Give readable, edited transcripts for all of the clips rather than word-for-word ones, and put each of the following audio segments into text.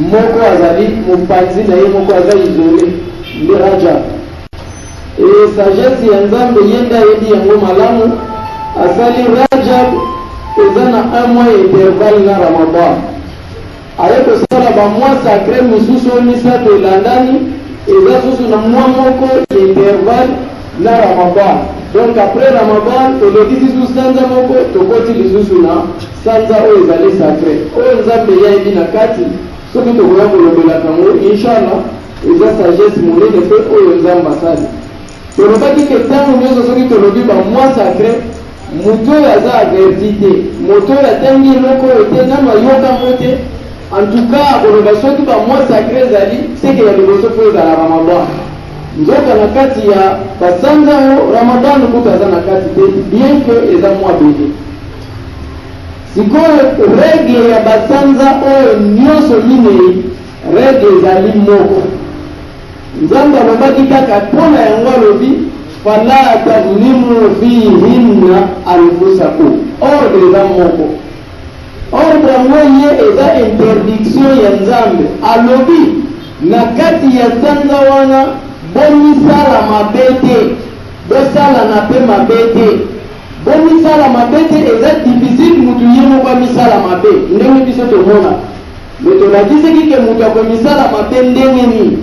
Moko azali mopanzi na ye moko aza isole nde Rajab. Et sagesse ya Nzambe ye nde ayebi yango malamu, asali Rajab eza na un mois ya intervalle na Ramadan. Aye kosala ba mois sacre misusu oyo misato elandani eza susu na mois moko ya intervalle na Ramadan. Donc après Ramadan tolekisi susu sanza moko tokoti lisusu na sanza oyo ezali sacre oyo Nzambe ye ayebi na kati soki tokoya kolobelaka yango inshallah eza sagesse monene mpe oyo Nzambe asali. Tolobaki ke ntango nyonso soki tolobi ba mois sacre moto oyo aza averti te, moto oyo atangi eloko oyo te, nano ayoka yango te, en tout cas akoloba soki ba mois sacre ezali seke ya liboso fo ezala Ramadan. Nzoka na kati ya basanza oyo Ramadan kutu aza na kati te, bien que eza mois béni. Sikoyo regle ya basanza oyo nyonso minei, regle ezali moko. Nzambe alobaki kaka mpo na yango, alobi fala tadhlimu fihinna anfusakum. Ordre eza moko. Ordre yango ye eza interdiction ya Nzambe. Alobi na kati ya sanza wana bomisala mabe te, bosalana mpe mabe te. Bomisala mabe te eza difficile mutu ye moko amisala mabe ndenge biso tomona. Mais tolakisaki ke mutu akomisala mabe ndenge nini?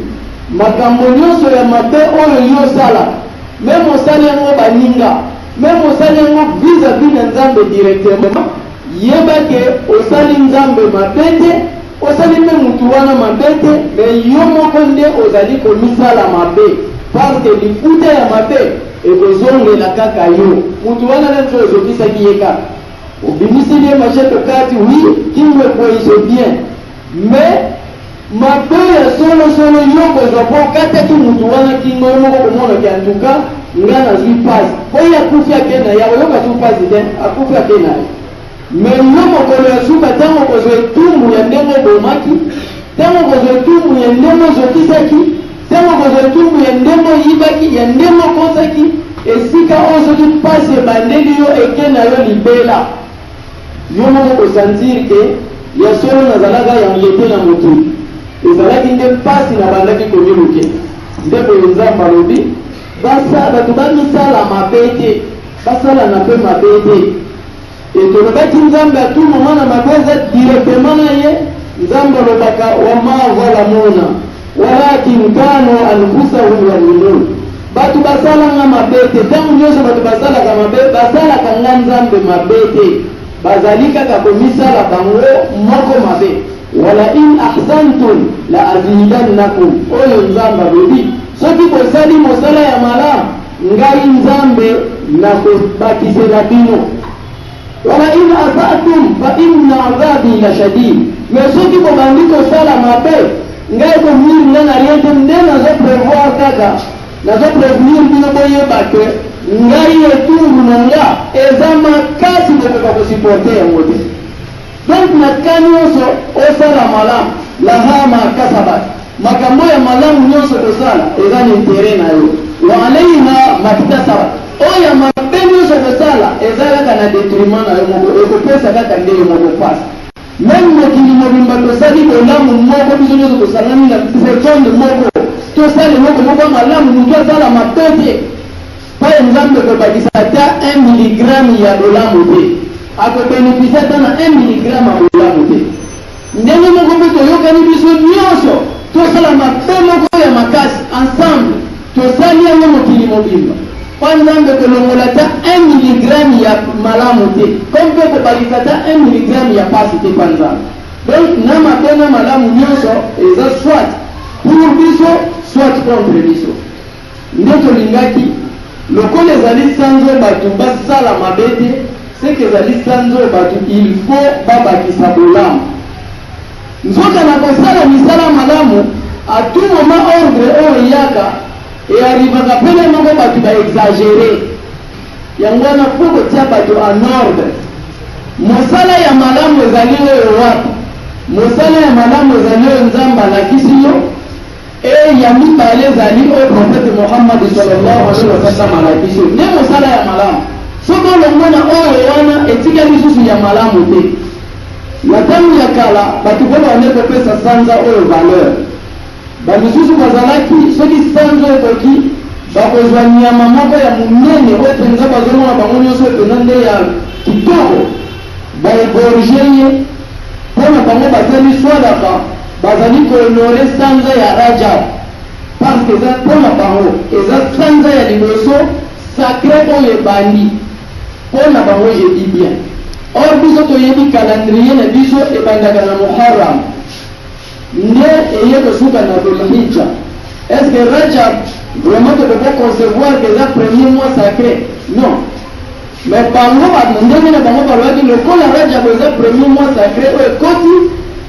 Makambo nyonso ya mabe oyo yo osalaka, meme osali yango baninga, meme osali yango vis-à-vis na Nzambe directement, yeba ke osali Nzambe mabe te, osali mpe mutu wana mabe te, mais yo moko nde ozali komisala mabe, parce que lifuta ya mabe ekozongela kaka yo. Mutu wana nde mosusu ozokisaki ye kaka. Obimiseli ye machette okati, oui, kingo ekweyi c'est bien. Mais mabe ya solo solo yo kozwa po okataki mutu wana kingo yo moko komona ke en tout cas nga nazwi pasi. Po ye akufi ake na ye akoyoka su pasi te, akufi ake na ye. Mais yo mokolo ya suka ntango okozwa etumbu ya ndenge obomaki, ntango okozwa etumbu ya ndenge ozokisaki, ntango okozwa etumbu ya ndenge oyibaki, ya ndenge okosaki, esika oyo soki mpasi ebandeli yo eke na yo libela, yo moko kosentir ke ya solo nazalaka ya nlete na mokili, ezalaki nde mpasi nabandaki komilukela. Nde boye Nzambe alobi, bato bamisala mabe te, basalana mpe mabe te. Et tolobaki Nzambe à tout moment na mabe eza directement na ye. Nzambe alobaka wa ma zalamuna walakin kanu anfusahum yadhlimun. Bato basalanga mabe te. Ntango nyonso bato basalaka mabe, basalaka nga Nzambe mabe te, bazali kaka komisala bango moko mabe. Wala in ahsantum la azidannakum, oyo Nzambe alobi, soki bosali mosala ya malamu, ngai Nzambe nakobakisela bino. Wala in asatum fa inna adhabi la shadid. Mais soki bobandi kosala mabe, ngai konuire nga na rien te, nde nazo prevoir kaka, nazo prevenir bino boyeba ke ngai etumbu na nga eza makasi, bokoka kosupporte yango te. Donc na cas nyonso osala malamu, laha ma kasabat, makambo ya malamu nyonso kosala eza na interet na yo, wa alayha maktasabat, oyo ya mabe nyonso kosala eza kaka na detriment na yo moko, ekopesa kaka nde yo moko pasi. Meme mokili mobimba tosali bolamu moko, biso nyonso tosangani na seconde moko, tosala eloko moko ya malamu, moto asala mabe te. Pai Nzambe kobakisa ata 1 milligramme ya bolamu te, akobeneficie ata na 1 milligramme ya bolamu te. Ndenge moko mpe toyokani biso nyonso tosala mabe moko ya makasi ensemble, tosali yango mokili mobimba. Pai Nzambe kolongola ata 1 milligramme ya malamu te, comme mpe kobakisa ata 1 milligramme ya pasi te pa Nzambe. Donc na mabe na malamu nyonso eza soit pour biso soit contre biso. Nde tolingaki, lokola ezali sanza oyo bato basala mabe te, ce que ezali sanza oyo bato il faut babakisa bolamu. Nzoka na kosala misala malamu, à tout moment ordre oyo eyaka, e arrivaka pene moko bato ba exagerer. Yango wana faut kotia bato en ordre. Mosala ya malamu ezali oyo wapi? Mosala ya malamu ezali oyo Nzambe alakisi yo. Et ya mibale ezali oyo Prophète Muhammad sallallahu alaihi wasallam alakisi yo, nde mosala ya malamu. Soki olongwe na oyo wana, etikali lisusu ya malamu te. Na ntango ya kala, bato mpe babandaki kopesa sanza oyo valeur. Bamisusu bazalaki, soki sanza oyo ekoki, bakozwa nyama moko ya monene oyo mpenza bazomona bango nyonso oyo mpenza nde ya kitoko, ba egorger ye mpo na bango basali swadaka, bazali ko honorer sanza ya Rajab parce que eza mpo na bango eza sanza ya liboso sacre oyo ebandi. Mpo na bango je dis bien. Or biso toyebi calendrier na biso ebandaka na Muharram nde eye kosuka na Dhul-Hijja. Est ce que Rajab vraiment tokoki ko concevoir que eza premier mois sacre? Non. Mais bango ba ndenge na bango balobaki lokola Rajab eza premier mois sacre oyo ekoti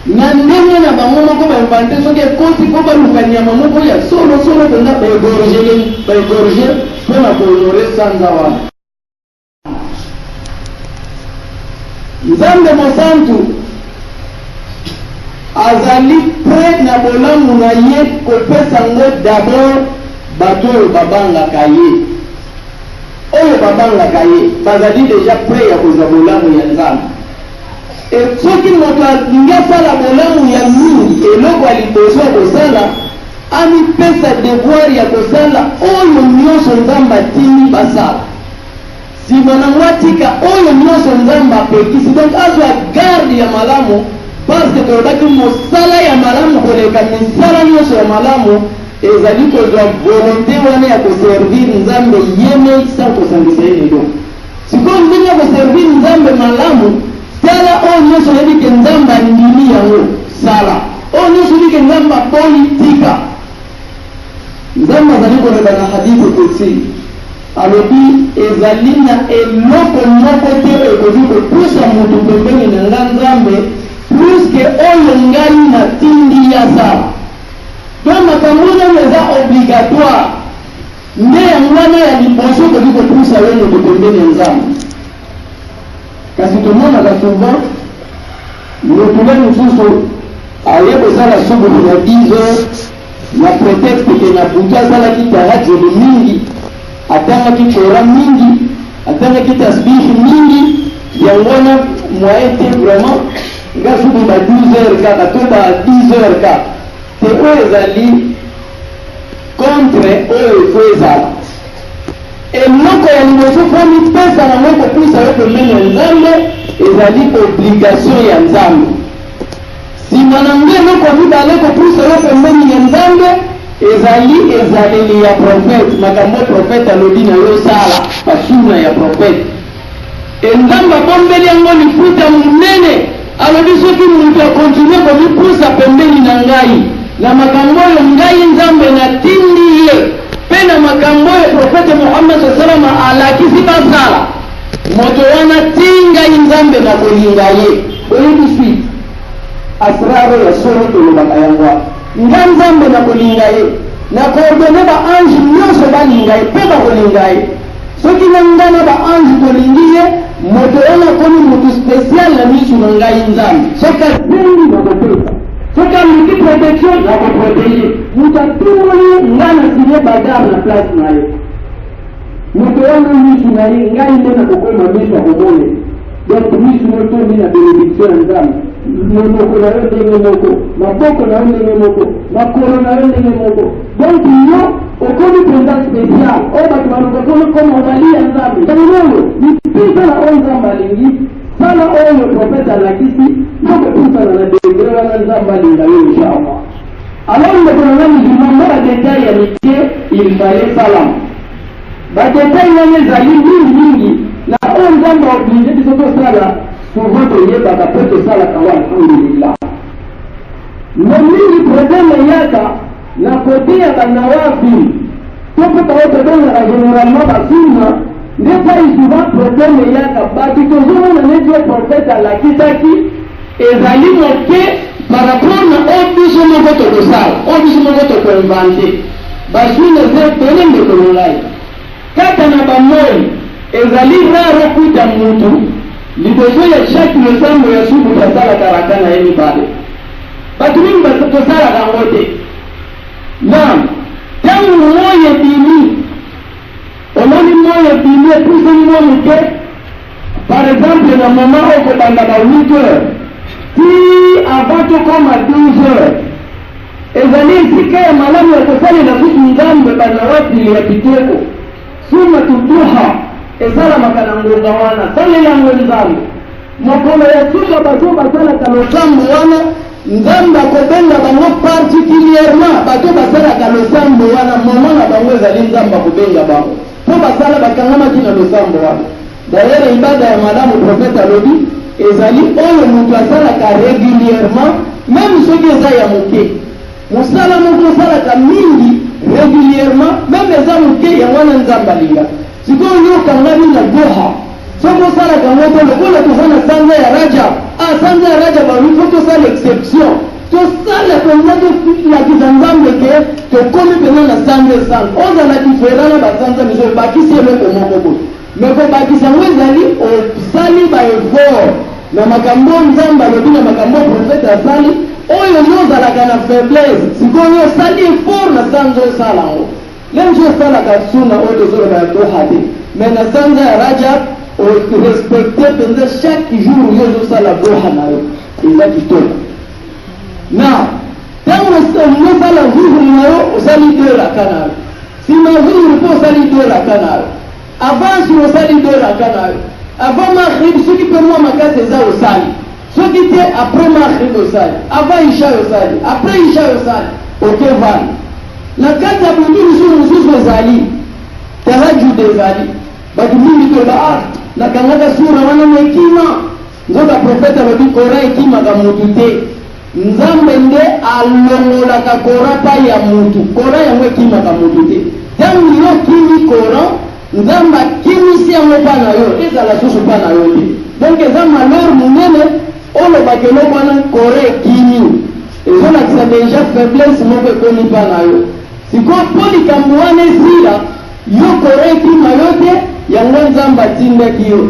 na ndenge na bango moko ba invente soki ekoti mpo baluka nyama moko ya solo solo mpenza ba égorger ba égorger mpo na ko honorer sanza wana. Nzambe mosantu azali près na bolamu na ye kopesa ngo d'abord bato oyo babangaka ye. Oyo babangaka ye bazali dejà près ya kozwa bolamu ya Nzambe. Et soki moto alingi asala bolamu ya mingi, eloko ya liboso akosala, amipesa devoir ya kosala oyo nionso Nzambe atindi basala. Sima nango atika oyo nionso Nzambe apekisi. Donc azwa garde ya malamu parce que tolobaki mosala ya malamu koleka misala nionso ya malamu ezali kozwa volonte wana ya ko servir Nzambe ye mei sans kosangisa ye na eloko. Sikoyo ndenge ya ko servir Nzambe malamu, tala oyo nionso oyebi ke Nzambe andimi yango, sala. Oyo nionso oyebi ke Nzambe aboyi, tika. Nzambe azali koloba na hadith qudsi, alobi, Ezali na eloko moko te oyo ekoki kopusa mutu pembeni na nga Nzambe plus que oyo ngai natindi ye asala. Donc makambo oyo nanu eza obligatoire. Nde yango wana ya liboso ekoki kopusa yo moto pembeni ya Nzambe. Kasi tomonaka souvent moto le mosusu aye kosala subuhu na 10 heures na pretexte ke na butu asalaki tahajjud mingi, atangaki Coran mingi, atangaki tasbihi mingi, yango wana moyen te vraiment nga subuhu ba 12 heures kaka to ba 10 heures kaka te. Oyo ezali Contre oyo il faut ezala eloko ya liboso faut omipesa nango ekopusa yo pembeni ya Nzambe ezali obligation ya Nzambe. Sima nango eloko ya mibale ekopusa yo pembeni ya Nzambe ezali ezaleli ya prophète, makambo oyo prophète alobi na yo sala, ba sunna ya prophète. Et Nzambe abombeli yango lifuta monene. Alobi soki mutu a continuer komipusa pembeni na ngai na makambo oyo ngai Nzambe natindi ye pe na makambo oyo Prophète Muhammad sallallahu alaihi wasallam alakisi basala, moto wana tii ngai Nzambe nakolinga ye. Boyebi suite? Asrar oyo ya solo tolobaka yango awa. Nga Nzambe nakolinga ye, nako ordonner ba anges nionso balinga ye pe bakolinga ye. Soki na nga na ba anges tolingi ye, moto wana akomi moto special na misu na ngai Nzambe. Soki asengi nakopesa, soki aluki protection nako proteger. Moto atumboli ye, nga na signe bagarre na place na ye. Moto wana misu na ye, ngai nde nakokoma misu ya komonela. Donc misu no etondi na benediction ya Nzambe. Monoko na yo ndenge moko, maboko na yo ndenge moko, makolo na yo ndenge moko. Donc yo okomi mpenza special oyo bato baluka komi koma ozali ya Nzambe. Yango oyo mipesa na oyo Nzambe alingi, sala oyo prophète alakisi, yo kopusana na degre wana Nzambe alinga yo inshallah. Alors ndeko na ngai musulman, mwa ba detail ya mike il fallait salama. Ba detail wana ezali mingi mingi na oyo Nzambe a oblige biso tosala, souvent toyebaka mpe tosalaka yango alhamdulillah. Mais mingi problème eyaka na cote ya ba nawafil to mpe baoyo tobengaka generalement ba sunna, nde epai souvent problème eyaka, bato tozomona neti oyo prophète alakisaki ezali moke par rapport na oyo biso moko tokosala, oyo biso moko toko inventer. Ba sunna eza ebele ndeko na ngai. Kaka na ba moi ezali rare okuta mutu liboso ya chaque losambo ya subuhi asalaka raka na ye mibale. Batu mingi ba tosalaka yango te. Naam, tango moi ebimi, omoni moi ebimi epusani mwa moke, par exemple na moment oyo kobanda ba 8 heures. Ti avant tokoma 12 heures, ezali esika ya malamu ya kosalela susu Nzambe ba nawafil ya kitoko. Sunnatu duha esalamaka na ngonga wana, salela yango Nzambe. Mokolo ya suka bato oyo basalaka losambo wana, Nzambe akobenga bango particulièrement. Bato oyo basalaka losambo wana, moment na bango ezali Nzambe akobenga bango mpo basala bakangamaki na losambo wana. D'ailleurs ibada ya malamu prophète alobi ezali oyo mutu asalaka regulierement meme soki eza ya moke. Mosala moko osalaka mingi regulierement meme eza moke yango wana Nzambe alingaka. Sikoyo yo okangami na duha soki osalaka yango te lokola toza na sanza ya Rajab, ah sanza ya Rajab balobi faut tosala exception tosala mpenza tolakisa Nzambe ke tokomi mpenza na sanza esantu. Ozala different na basanza misusu obakisi eloko moko boye. Mais kobakisa yango ezali osali ba effort na makambo oyo Nzambe alobi na makambo oyo prophète asali oyo yo ozalaka na faiblesse sikoyo yo osali effort na sanza osala yango lelo mosusu osalaka sunna oyo tozoloba ya duha te mais na sanza ya Rajab o respecte mpenza chaque jour yo ozosala duha na yo eza kitoko na ntango osala zuhur na yo osali deux raka na yo Sima zuhur mpe osali deux raka na yo. Avant asr osali deux raka na yo. Avant maghrib soki mpe mwa makasi eza osali. Soki te après maghrib osali. Avant isha osali. Après isha osali. Oke vanda. Na kati ya butu lisusu mosusu ezali tahajjud ezali. Bato mingi toloba ah nakangaka sura wana na ekima. Nzoka prophète alobi Coran ekimaka mutu te. Nzambe nde alongolaka Coran pai ya mutu. Coran yango ekimaka mutu te. Tango yo okimi Coran, Nzambe akimisi yango pa na yo, ezala susu pa na yo te. Donc eza malheur munene olobaka eloko wana Coran ekimi. Ezolakisa dejà faiblesse moko ekomi pa na yo. Sikoyo po likambo wana esila, yo Coran ekima yo te, yango Nzambe atindaki yo.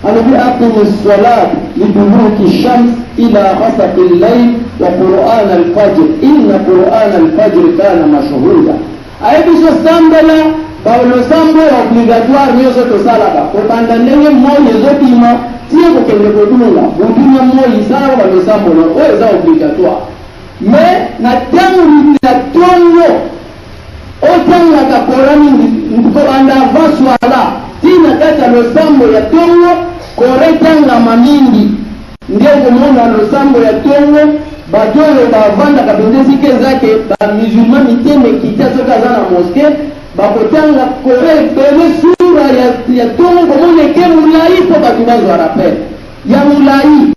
Alobi, Aqimi swalat liduluki shams ila ghasaqi llail wa qur'an alfajr inna qur'an alfajr kana mashhuda. Ayebi biso sambela ba losambo ya obligatoire nioso tosalaka kobanda ndenge moi ezobima ti ekokende kodunga butu na moi salaka ba losambo na oyo eza obligatoire mais na tango ya tongo Otangaka Coran mingi kobanda avant swala ti na kati ya losambo ya tongo, Coran etangama mingi nde okomona losambo ya tongo bato oyo bavandaka mpenza esika eza ke ba musulman mitema ekita soki aza na mosquee bakotanga Coran ebele sura ya, ya tongo komona eke molai mpo bato bazwa rappel ya molai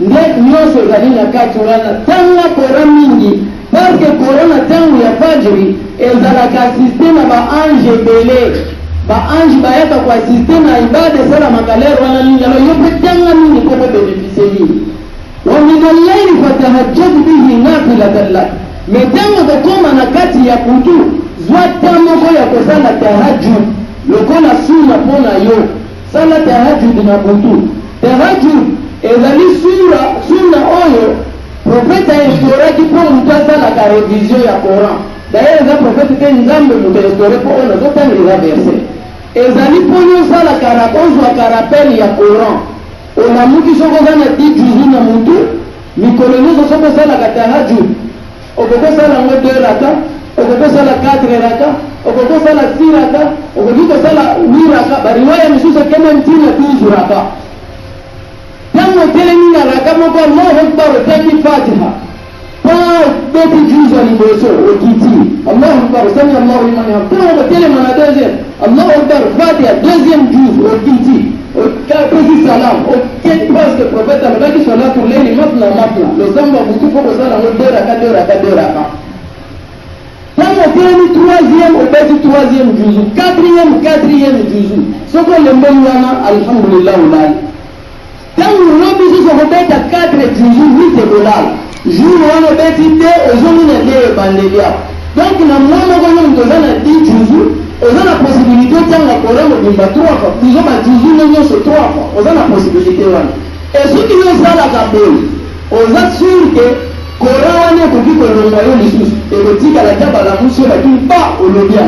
Nde nionso ezali na kati wana. Tanga Coran mingi parce que Coran na tango ya fajri ezalaka assiste na ba anges ebele. Ba anges bayaka ko assister na ibada esalamaka l'heure wana mingi alors yo pe tanga mingi po ko beneficier mingi. Wa min al-layli fatahajjad bihi nafilatan lak. Mais tango okokoma na kati ya butu, zwa temps moko ya kosala tahajjud lokola sunna po na yo. Sala tahajjud na butu. Tahajjud ezali sura, sunna oyo Prophète a instauraki mpo moto asalaka revision ya Coran. D'ailleurs eza prophète te, Nzambe moto a instaure mpo oyo nazotanga eza verset. Ezali mpo yo osalaka ozwaka rappel ya Coran. Olamuki soki oza na 10 juzu na mutu, mikolo nyonso soki osalaka tahajjud, Okoki kosala yango deux raka, okoki kosala quatre raka, okoki kosala six raka, okoki kosala huit raka. Ba riwaya misusu eke meme ti na 12 raka. Tango otelemi na raka moko, Allahu Akbar, otangi Fatiha, pa obeti juzu ya liboso, okiti, Allahu Akbar, sami Allahu liman hamid. Tango okotelema na deuxième, Allahu Akbar, Fatiha, deuxième juzu, okiti, opesi salam, oke parce que prophète alobaki salatu layli matna matna, losambo ya butu faut kosala yango deux raka deux raka deux raka. Ntango otelemi troisième, obeti troisième juzu, quatrième quatrième juzu, soki olembeli wana alhamdulillah olali. Ntango lobi susu okobeta 4 juzu 8 ekolala jour wana obeti 2 ozongi na 2 ebandeli awa. Donc na mois moko yo moto oza na 10 juzu oza na possibilité otanga Coran mobimba 3 fois, disons ba juzu no nyonso 3 fois, oza na possibilité wana. Et soki yo osalaka boye oza sûr que Coran wana ekoki kolongwa yo lisusu, ekotikala ata balamusi yo batuni ba olobi yango.